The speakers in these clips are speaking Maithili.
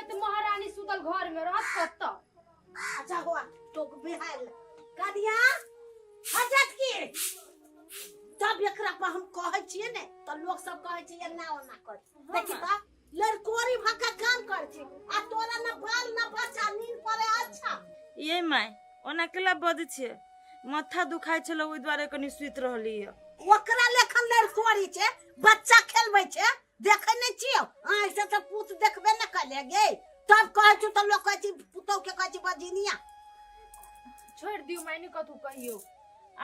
त महारानी सुतल घर में रहत कत। अच्छा हुआ तो बिहार कनिया हजत की तब एकरा पर हम कहै छियै ने तऽ लोक सब कहै छै एना ओना कर। देखी त लड़कोरी भक्का काम कर छी आ तोरा न बाल न बच्चा नींद पड़े। अच्छा ये माय, ओना केला बजै छियै? माथा दुखाइ छलै, ओहि दुआरे कनि सुति रहली। ओकरा लेखन लड़कोरी छै, बच्चा खेलबै छै, देखै नहि छियौ? आँखि से तऽ पूत देखबे न कले गे। तब कहै छौ तऽ लोक कहै छै पुतहु के कहै छै बजिनिया। छोड़ि दियौ माय, नहि कतहु कहियौ।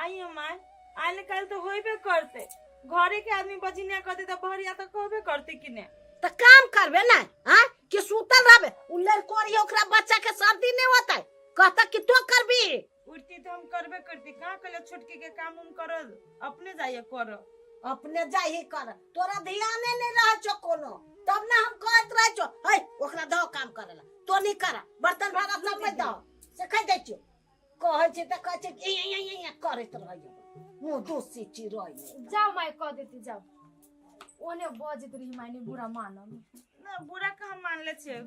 आइयो माय, आइ ने काल्हि तऽ होइबे करतै। घरे के आदमी बजिनिया कहतै तऽ बहरिया तऽ कहबे करतै कि ने? तऽ काम करबे ने हाँ कि सुतल रहबे? उ लड़कोरी ओकरा बच्चा के सर्दी नहीं होतै, कहता कि तो करबी। उठती तऽ हम करबे करती। कहाँ कहले छोटकी के काम उम करल? अपने जाइए कर। अपने जाही कर, तोरा ध्याने नहीं रहे छौ कोनो, तब ना हम कहत रहे छौ है ओकरा दहो काम करेला, तो नहीं करा। बर्तन भाड़ा सब में दहो से कह दै छियौ। कहै छै तऽ कहै छै कि ई, ई, ई, ई करैत रहैया मुँह दूसी चिड़ै। जाओ माय, कह देती जाओ। ओने बजैत रही माय, नहि बुरा मानब। ना, बुरा कहाँ मानले छियै?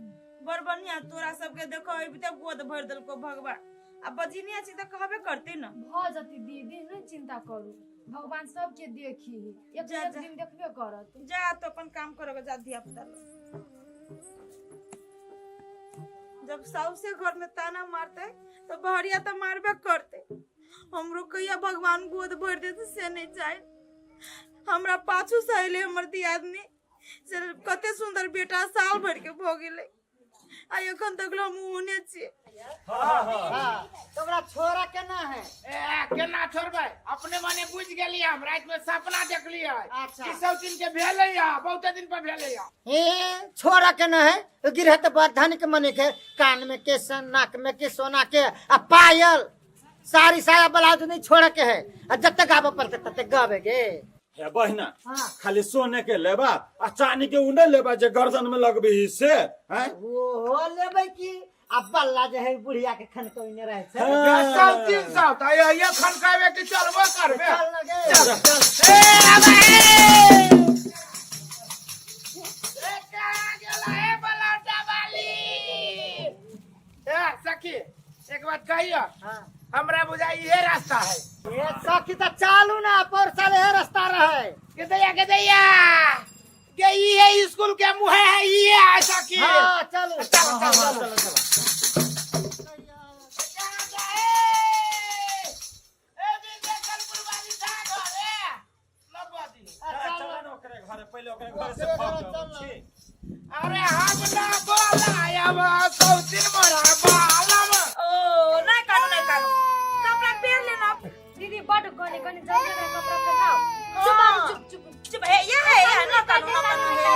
बड़ बढ़िया तोरा सबके देखो अबिते गोद भरि देलको भगवान। आ बजिनिया छी तऽ कहबे करते न। भऽ जती दीदी, नहि चिंता करू, भगवान सबके देखी एक जा, एक जा। दिन देखबे करत। जा तो अपन काम करोगे, जा धिया पुता लग। जब साउसे घर में ताना मारते तो बहरिया तो मारबे करते। हमरो कहिया भगवान गोद भर देते से नहीं चाहे। हमरा पाछू से अयले हमर दियादनी से कते सुंदर बेटा साल भर के भऽ गेलै, आ एखन तक हम ओहने छियै। हाँ, तो ओकरा छोड़ा केना है? ए, केना छोड़बै? अपने मने बुझि गेलियै, हम राति में सपना देखलियै। अच्छा। कि सब दिन के भेलै या बहुते दिन पर भेलै या। ए, छोड़ा केना है? गिरह तो बड़ धनिक मने के, कान में के सन, नाक में के सोना के आ पायल, साड़ी साया ब्लाउज नहीं छोड़ा के है। आ जब तक गाबे पड़ते तब तक गाबे गे। हे बहिना। हाँ। खाली सोने के लेबा आ चांदी के उ नहीं लेबा जे गर्दन में लगबी से हैं? वो लेबै की, आ बल्ला जे है बुढ़िया के खनकौने रहे छै। हाँ। सब 300 तऽ ये खनकाबे कि चलबो करबे? चल ना गे, चल। ए आबे ए, कहाँ गेला ए बलौटा वाली? ए सखी, एक बात कहियो? हाँ। हमरा बुझाई इहे रास्ता है। ए सखी, तऽ चालू ना, पर साल हे रास्ता रहे। के दैया, के दैया के, इहे स्कूल के मुहे है, इहे है सखी। हाँ, चलू। चलो, चलो, चलो, चलो। कहाँ जाए? ए विजयकलपुर वाली जा घरे। लगवा दी। चल ना ओकरे घरे, पहिले ओकरे घरे से भाग चल ना। छी। अरे हम ना बोलायब सौतिन मोरा बालम। ओ नहीं कानू, नहीं कानू, कपड़ा पहन लेना। दीदी, बड कने कने जल्दी ना कपड़ा पहनाओ। चुप बाबू, चुप चुप चुप। हे ये है ये ना कानू, ना कानू। हे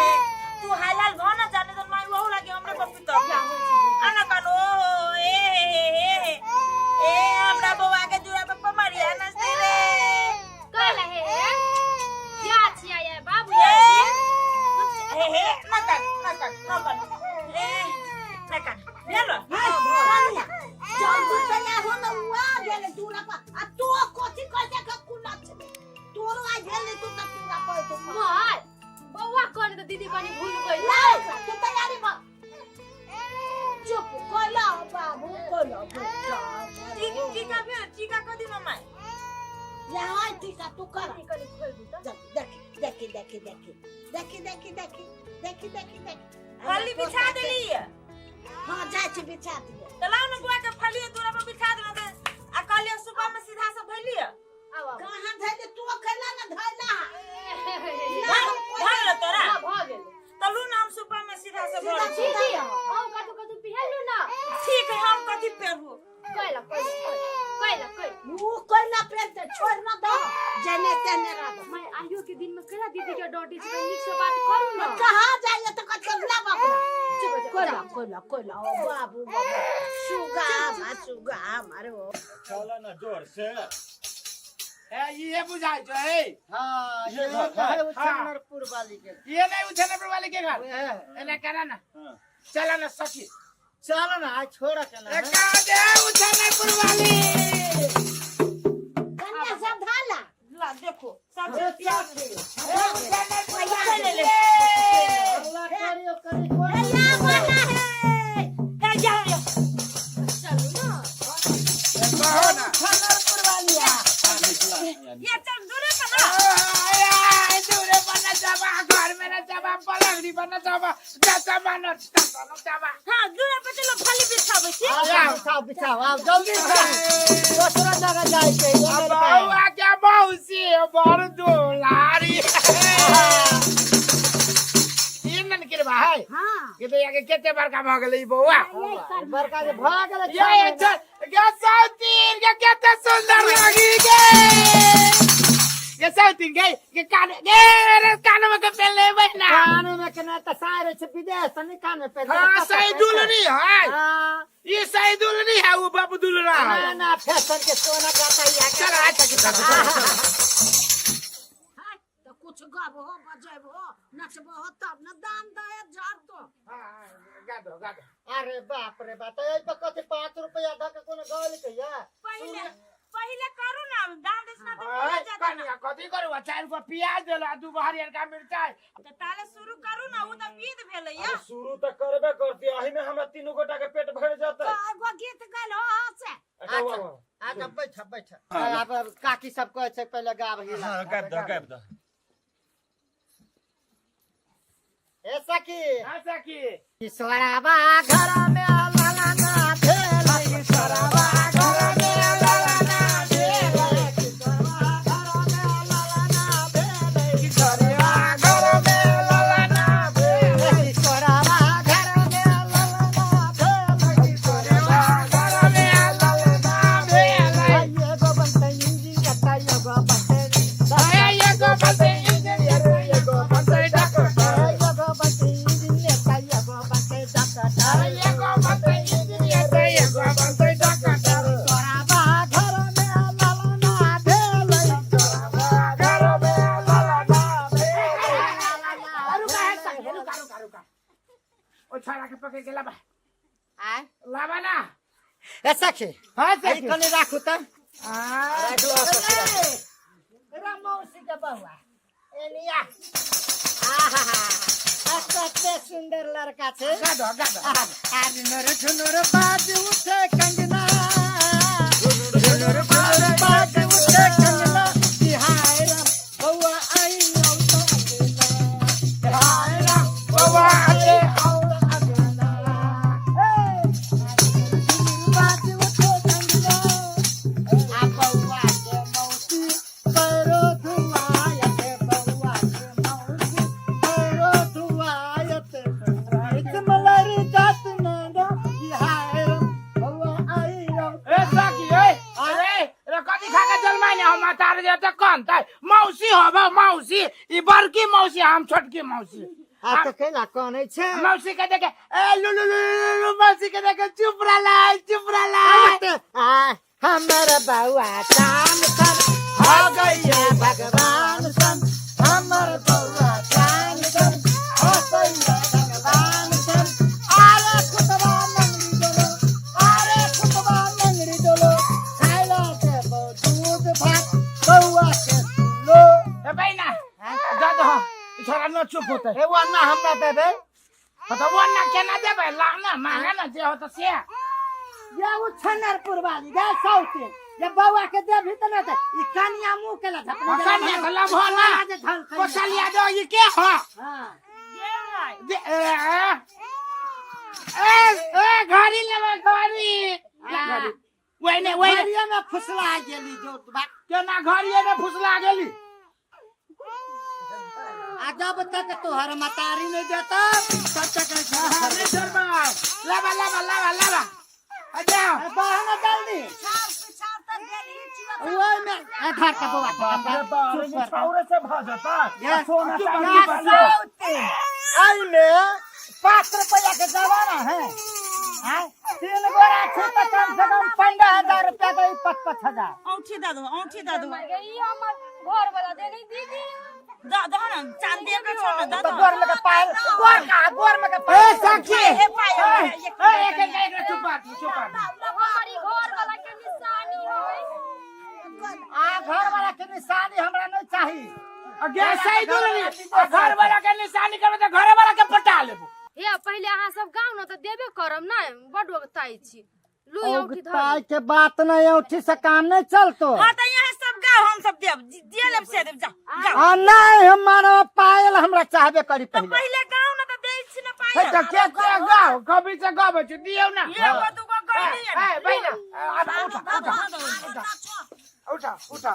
तू हालाल भ ना जाने तो माई वहु लागे हमरे पर तो आ ना कानू। ओ ए हे हे हे ए, हमरा बौआ के जुड़ा पे पमरिया नचते रे। कहला हे क्या छिया ये बाबू? ए ये हे हे, ना कानू, ना कानू, ना कानू, ए ना कानू, भेलो। कनिया जल्दी तैयार हो ना, उआ गेलै दूरा पर आ तो कथी कह दे के कुला छै तोरो आइ भेल नहीं, तू तऽ दूरा पर तो माय, बौआ कहने तऽ दीदी कनी भूल गई। ला ओकरा, तू तैयारी भऽ। चुप कोइला बाबू, कोइला बेटा। टीका भेल? टीका कदी माय? यहाँ टीका तू कर। कनी कनी खोल दी तऽ। देखी देखी देखी देखी देखी देखी देखी देखी देखी देखी। फली बिछा देली? हाँ, जाइ छी, बिछा दिए। तऽ लाउ ने बुआ के फली दूरा पर बिछा देलहुँ तऽ आ कहलियै सुबह में सीधा से भैलियै। आब आब। कहाँ धैले तू? अकेला न धैला। भऽ गेल तोरा? हाँ, भऽ गेल। तऽ लू ने, हम सुबह में सीधा से भर सीधा- छी। दीदी, अहूँ कतहु कतहु पिहलू ना। ठीक है, हम कथी पेरबू? कैला कैला कैला कैला। ऊ कोइला पेनते छोड़ न दो, जेने तेने रह। मैं आइयो के दिन में केना दीदी के डांटे छी? नीक से बात करू ना। कहाँ जाइए तो कत ला बाबू। चुप हो जा। कोइला जाओ। कोइला कोइला, ओ बाबू बाबू, सुगा हमार, सुगा हमार ओ। चल ना जोर से। ए, इहे बुझाई छौ ए। हाँ, ये ये घर है है। उछनरपुर वाली के। ये नहीं उछनपुर वाली के घर। वह है। एना करा ना। हाँ। चला ना सखी। चलो ना, आज छोड़ा केना ए है? कहाँ दे उछनपुर वाली? कन्या सब धाला। ला देखो सब। ए, सखी, ए उछनपुर वाली। ले ले। अल्लाह करियो करी कोई भैया वाला है। लंगड़ी बा नचावा नचावा नचावा नचावा। हां, दूरा पे चलो, खाली बिछाबै छी। आओ, बिछाओ बिछाओ, आओ जल्दी करू, दोसरा जगह जाए के है, आ बौआ के मौसी बड़ दुलारी। ई नन के बा है। हाँ। के तो के केते बड़का भऽ गेलै ई बौआ। बड़का जे भऽ गेलै। ये ये चल गे सौतीन के केते सुंदर लागी गे। गे सौतीन गे के कान गे रे, कान में के पेले बहिना। कान में के नहि तऽ सारे छै विदेश तऽ नहि कान में पेले। हाँ, सही दुलनी है। हाँ। ये सही दुलनी है, वो बाबू दुलना है। ना ना, फैशन के सोना गाता ही है। चल अच्छा चल चल। हाय, तऽ कुछ गबहो बजेबहो नचबहो तब ने दान दे झड़तो। हाँ, गा दो गा दो। अरे बाप रे बाप, एहि पर कथी 5 रुपया धऽ के कोनो गल के या? पहिले पहिले करू ना दान दक्षिणा तऽ आय, पहिले जाता ना। कनिया कथी करू? चारि गो प्याज देलो आ दू गो हरियरका मिरचाई। तऽ ताले शुरू करू ना, उ तऽ विध भेलै या। अरे शुरू तऽ करबे करती, अही में हमरा तीनू गोटा के पेट भर जेतै। तऽ एगो गीत गेल हो से। अच्छा, वाह, वाह। अच्छा, बैठ बैठ। आब काकी सब कहै छै पहिले गाब ही। हाँ, गाबि दह गाबि दह। ए सखी। हाँ सखी। ईश्वरबा घर में लाला ना भेल, ईश्वरबा घर में लाला ना भेल, ईश्वरबा घर में लाला ना भेल, ईश्वरबा घर में लाला ना भेल, ईश्वरबा घर में लाला ना भेल, ईश्वरबा घर में लाला ना भेल। एगो बनतै इंजीनियर, एगो बनतै एगो बनतै इंजीनियर, एगो बनतै डॉक्टर। एगो बनतै इंजीनियर, एगो बनतै डॉक्टर। एगो बनतै इंजीनियर, एगो बनतै डॉक्टर। ईश्वरबा घर में लाला ना भेल, ईश्वरबा घर में लाला ना भेल। रुका है सखी, रुका रुका रुका। ओ छोरा के पकड़ के लाबा। आय। लाबा ना। ए सखी। हाँ ई सखी। कनि राखू तऽ। आ मौसी के बउआ एलिया, आहा, कते सुंदर लड़का छै। गा दो गा दो। आज नर झुनुर बाज उठे कंगना, झुनुर झुनुर बाज उठे कंगना, हाय राम बउआ आई औ अंगना, हाय राम बौआ आले। और अंगना, ए झुनुर बाज उठे कंगना, आ बउआ के मौसी पैरो धुआयत, बउआ के मौसी पैरो धुआयत, मलर जात नाना, हाय राम बउआ आई औ। ए सखी, ए अरे रे, कथी खा के जलमाइ हम तार जे त कौन तै मौसी होबो मौसी? ई बड़की मौसी, हम छोटकी मौसी। आ तऽ केना कनै छै? मौसी के देखे ए लु लु लु लु लु, मौसी के देखे चुप रहला चुप रहला। आ हमर बउआ चान सन हो गैया भगवान सन, हमर बउआ चान सन हो गैया भगवान सन। आरे कुतवा नंगरी डोलो, आरे कुतवा नंगरी डोलो, खाइला देबो दूध भात बउआ के सुलो। ए बहिना, जा दो, ई छोरा न चुप होतै। ए वन्ना हमरा देबै। त वन्ना केना देबै? ला ना, मांगा ना, जे होत से। या उ छनरपुर वाली गे सौती जे बउआ के देबही त न, ई कनिया मुंह के ला झपने। कनिया के लभो ना। जे धल खैले। कोसलिया दो, ई के हो? हाँ। दे ए ए ए, घड़ी लेबै घड़ी, ला घड़ी। वही वही। घड़िया में फुसला गेली जो बा- केना घड़िए में फुसला गेली? आ जब तक तोहर मतारी नहीं देता तब तक ऐसे नहीं छोड़बा। लाबा लाबा लाबा लाबा, आ जाओ। बहना जल्दी। पिछाड़ पिछाड़ तऽ देल ही छियै। ओए में आधार के बउआ के बाप रे बाप, चुप कर। छाउरे से भऽ जेतै। यस। सोना चुप चांदी कर। वाली। एहिमे 5 रुपया के जमाना है आय, तीन गोरा छै तऽ कम से कम 15,000 रुपया के, 5-5 हजार। औंठी दऽ दो, औंठी दऽ दो। ई हमर घर वाला देने दीदी। दऽ दो ना, चांदी के छौ ना, दऽ तऽ दो। गोर में के पायल, गोर का गोर में के ए पायल। सखी। ए पायल, ए एक ए, एक एक एक, चुप बात चुप बात। हमारी घर वाला के निशानी है। आ घर वाला के निशानी हमरा नहीं चाही। गे सही दुलनी, आ घर वाला के निशानी करबै तऽ घरे वाला के पटा लेबो। हे, पहिले अहाँ सब गाँव न तऽ देबे करब ने, बड ओगताइ छी। लू औठी धर औगताई के बात नहीं, औठी से काम नहीं चलतो। हाँ तो यहाँ सब गाओ, हम सब देब, जे लेब से देब, जाओ गाओ। आ नहीं, हम मानो पायल हमरा चाहबे करी तो पहिले। पहिले गाओ ना तो देई छी ना हे पायल। तऽ के के गाओ कभी से गाबै छी दियौ ना। एगो दूगो गइली। ए बहिना, आब उठा उठा उठा उठा।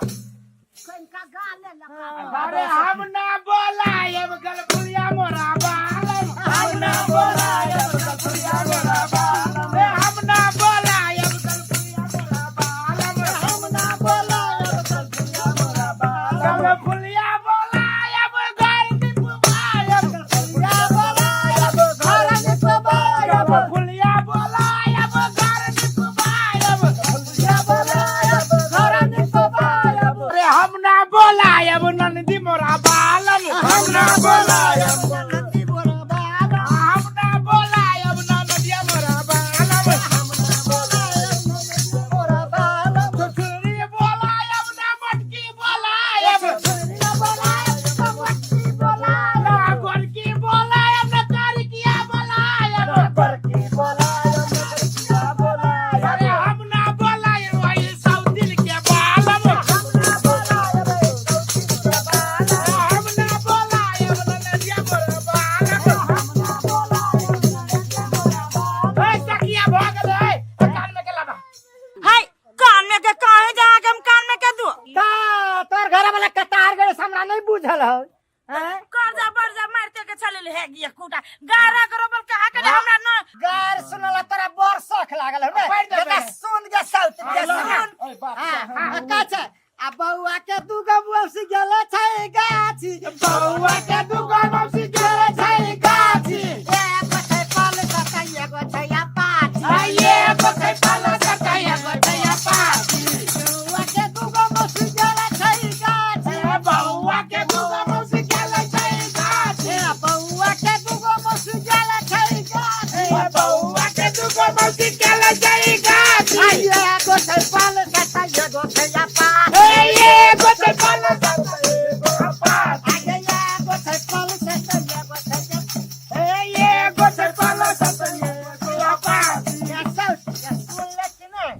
कनिका गा ले लगा। अरे हम ना बोलायब गलपुरिया मोरा बालम, हम ना बोलायब गलपुरिया मोरा बालम, ए हम ना बोलायब गलपुरिया मोरा बालम, हम ना बोलायब गलपुरिया मोरा बालम, गलपुरिया बोलायब घर निपवायब, गलपुरिया बोलायब घर निपवायब, गलपुरिया बोलायब घर निपवायब, गलपुरिया बोलायब घर निपवायब। अरे हम ना बोलायब नंदी मोरा बालम, हम ना बोलायब नंदी मोरा बालम, हम ना बोलायब नंदिया मोरा बालम, हम ना बोलायब नंदी मोरा बालम, छुछुरी बोलायब ना मटकी बोलायब, छुछुरिया बोलायब ना मटकी बोलायब, ना गोरकी बोलायब ना तारकिया बोलायब, बड़की बोलायब ना बड़किया बोलायब, अरे हम ना बोलायब वही सौतिन के बालम, हम ना बोलायब सौतिन के बालम, हम ना बोलायब नंदिया मोरा बालम, हम ना बोलायब नंदिया मोरा बालम। ए सखिया भऽ गेलै, ए कान में के लगा। हाय कान में के काहे जा के हम कान में के दू? का तोर घर वाला कतार गए हमरा नहीं बुझल हो? हैं? कर्जा बर्जा मारते के चले हे गिया कूटा गारा करो बल कहा के हमरा न गार सुनला तोरा बड़ शौक लागल हो ने? पढ़ि देबै। बेटा सुन गे सौत गे सुन। अरे बाप। हाँ, का छै आ बौआ के दूगो मौसी गेले छै गाछी, बौआ के दूगो मौसी गेले छै गाछी, एगो छै पाल सतै एगो छै अपाची, आइए एगो छै पाला सटा एगो छै अपाची, बौआ के दूगो मौसी गेले छै गाछी, ए बौआ के दूगो मौसी गेले छै गाछी, ए बौआ के दूगो मौसी गेले छै गाछी, ए बौआ के दूगो मौसी गेले छै गाछी, एगो छै पाल सतै एगो छै अपाची, ए एगो छै पाला सटा एगो अपाची, आगे एगो छै पाल सतै एगो छै अपाची। ए एगो छै पाला सटा एगो अपाची। ये सब ये सुन ले कि नहीं?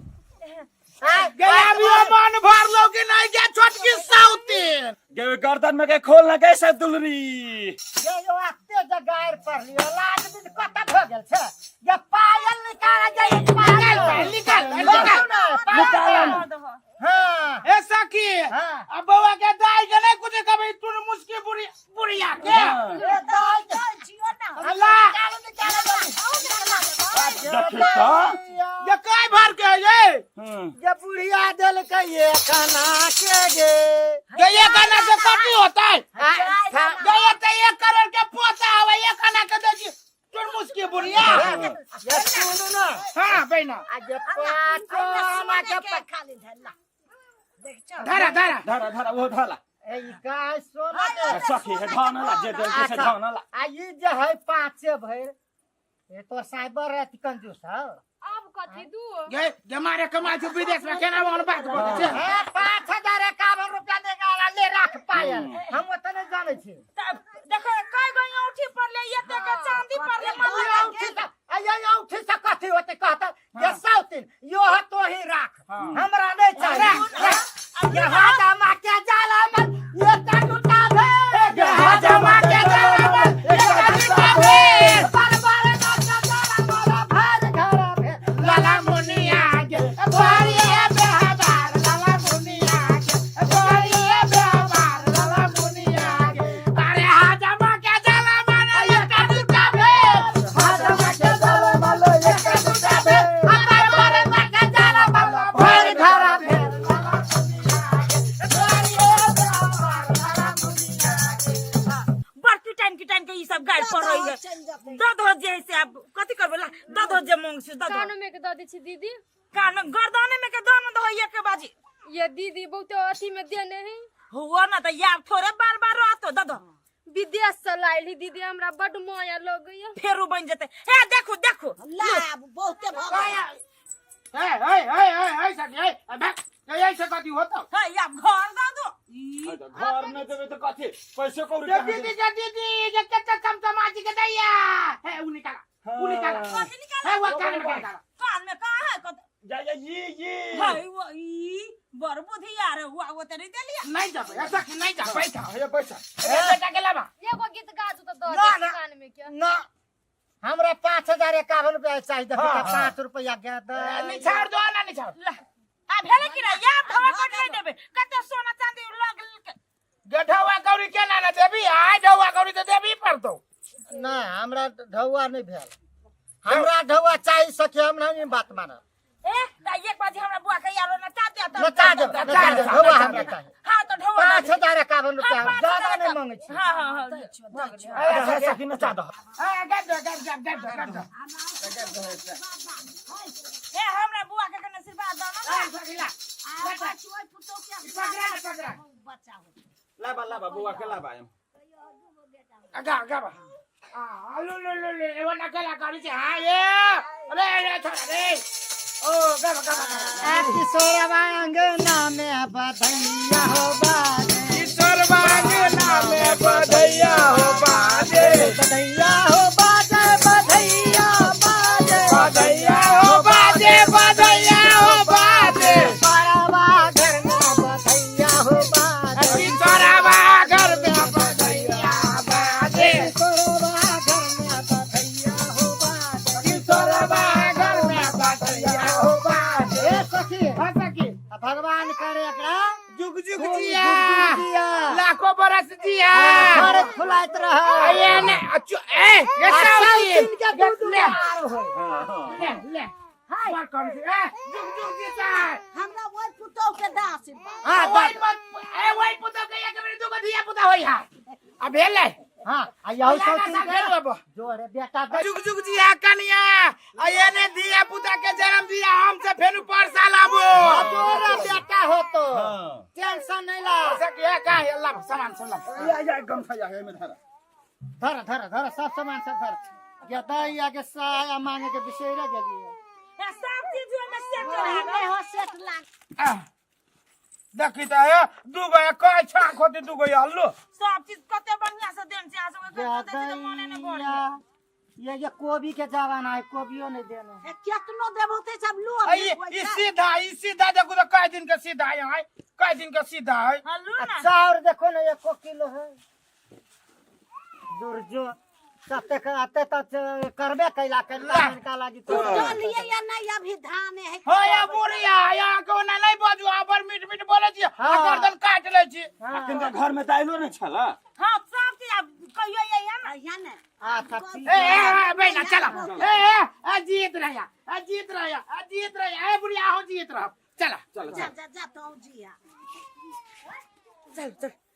हाँ, गया भी मन भरलो कि नहीं गे छोटकी साउतीन? गे गर्दन में के खोल ना कैसे दुलरी। ये यो आते जे गायर पर लियो लाज बिन कत भ गेल छै, ये पायल निकाल जे पायल निकाल, निकाल, निकाल। निकाल। हां ए सखी, हाँ। अब बौआ के दाई के नहीं कुछ कभी तुन मुस्की बुढ़ी बुढ़िया के ये दाई के जियो ना। अल्लाह। निकाल निकाल देखी तो। ये काय भर के है ये? ये बुढ़िया देल के ये खाना के गे ये एक आना से कटी होता है। हाँ, ये तो 1 करोड़ के पोता हवे, एक आना के दे दी तुन मुस्की बुढ़िया। ये सुन ना। हां बहिना। आ जे पाँचो आना के खाली धरला देख चल। धरा धरा। धारा धारा वो धाला। ए ई काय सोना के सखी है धान ला जे दिल के से धान ला। आ ई जे है पाँचे भरि, ये तोर साइबर अथी कंजूस हौ। अब कथी दू? ये ये मारे कमाई छु विदेश में केना ओहन बात बोलै छै? हे 5051 रुपया निकाला ले राख पायल, हम ओते नहीं जानै छी। तब देखो कई गो औठी पड़ले, एते के चांदी पड़ले। ई औठी से आ ये औठी से कथी होते कहता ये सौतीन यो है तो ही राख, हमरा नहीं चाहिए। यहाँ जमा के जाला मत ये टूटा भे, यहाँ जमा के जाला मत ये टूटा भे, पर पर ना जाला मोरा भर घर भे। लाला मुनिया के बारिया बेहबार, लाला मुनिया के बारिया बेहबार, लाला मुनिया के अरे हाजमा के जाला माने ये टूटा भे, हाजमा के जाला मत ये टूटा भे, पर पर ना के जाला मत भर घर भे। लाला मुनिया के बारिया बेहबार, लाला मुनिया के। बड़ किटान किटान के ई सब गाय पर रही है। चल जेतै। दऽ दो जे है से, आब कथी करबै, ला दऽ दो जे मांग छै दऽ दो। कानो में के दऽ दै छी दीदी। कान गर्दने में के दऽ न दो एक बाजी। ये दीदी बहुते अथी में देने है। हुआ ना तऽ यार थोड़े बार बार रहतो, दऽ दो। विदेश से लायल ही दीदी, हमरा बड माया लगैया। फेरू बनि जेतै, हे देखू देखू। ला आब बहुते भऽ गेल। ए ए ए ए ए सखी ए भाग ए ऐसे कथी होतो? हे आब घर दऽ दो ई। घर में देबे तो कथी पैसे कौड़ी ये कहाँ दीदी देबै? के दीदी ये केते चमचमाची के दैया हे उ निकाला उ निकाला। कथी निकाला? हे वो कान में के निकाला। कान में कहाँ है कत जा जा ये ये हाय वो ई बड़ बुद्धि यार हुआ वो तेरी देलिया नहीं जा ऐसा कि नहीं जा बैठा हे बैठा ए बेटा के लाबा एगो गीत गाजू तऽ दऽ ना, दे ना। कान में के ना हमरा 5051 रुपया चाहिए देखो हाँ, हाँ। 5 रुपया के दे निछाड़ दो ना निछाड़ ला आ भेले कि ना यार धवा कर नहीं देबे कते सोना चांदी लग के गढवा गौरी के ना ना देबी आय ढौआ गौरी तो देबी पड़तो ना हमरा ढौआ नहीं भेल हमरा ढौआ चाहिए सखी हमरा नहीं बात मानब ए त एक बाजी हमरा बुआ के यारो नचा दे त नचा देब नचा देब ढौआ हमरा चाहिए हां त ढौआ 5051 रुपया हाँ, पाँच ज्यादा हजार नहीं मांगे छी हां हां हां अरे सखी नचा दह ए गब दो गब गब गब दो गब दो ए हमरा बुआ के कने आशीर्वाद दो ना ए सखीला आ बच्ची ओहि पुतोह के पकड़ा ना, पकड़ा। बच्चा हो लाबा लाबा बौआ के लाबा एम अगा अगा बा आ लो लो लो लो एवो नकला करी छे हां ए अरे अरे छोड़ा रे ओ गब गब आ किशोरवा अंगना में बधैया हो बाजे किशोर बांगना में बधैया हो बाजे बधैया हो बाजे बधैया बाजे बधैया हो बाजे बधैया हो बाजे परवा घर में बधैया हो बाजे किशोरवा घर में बधैया बाजे किशोरवा घर में बधैया हो बाजे किशोरवा घर में बधैया हो बाजे ए सखी हो सखी आ भगवान करे एकरा जुग जुग खूब जिया जुग जुग जिया। लाखों बरस जिया घर फुलाइत रह अये ने अच्छो ए ये आ सब सब दिन के ले दूध ले आर होय। हां हां ले ले हाय कौन से ए जुग जुग जीता है हमरा ओहि पुतोह के दे आशीर्वाद हाँ वही दे। मत ए वही पुतो के एक बेर दुगो धिया पुता होई है आ भेलै हाँ आ यहू ला सब ना दिन साल के फेरू अब जोरे बेटा दे। जुग जुग जिया कनिया आ एने धिया पुता के जन्म दिया हम से फेरू पर साल आबो आ जोरे बेटा हो तो हां टेंशन नहीं ला सके का है अल्लाह सामान सब ला या या गमछा या एमे धरा धर धर धर सब सामान सब धर या दैया के साया मांगे के बिसैरे गेलिए ए सब चीज में सेट ओहि लागल में हो सेट लाग देखी त हे दुगो कय छाक होते दुगो अल्लू सब चीज कते बढ़िया से देन छै आ सब या के देन मने ने भरे दैया ये ये कोबी के जमाना है कोबियो नहीं देना ए, केतनो देबो ते सब लो ई ई सीधा ई सीधा देखू त कय दिन के सीधा है कय दिन के सीधा है हां लू आ ना चाउर देखो ना एको किलो है दुर्जो कतेक आते त करबे कैला कैला इनका लागी तो लिए या नहीं अभी धान है हो या बुढ़िया या कोना नहीं बाजू आ पर मीठ मीठ बोले छी आ हाँ। गर्दन काट ले छी अखन तऽ घर में तऽ आइलो नहि छला हां सब चीज आब कहियो यही ना यहाँ ने अच्छा ठीक ए है। ए ए बहिना चला ए ए आ जीत रहा आ जीत रहा आ जीत रहा ए बुढ़िया हो जीत रहा चला चल जा जा जा तो जिया चल चल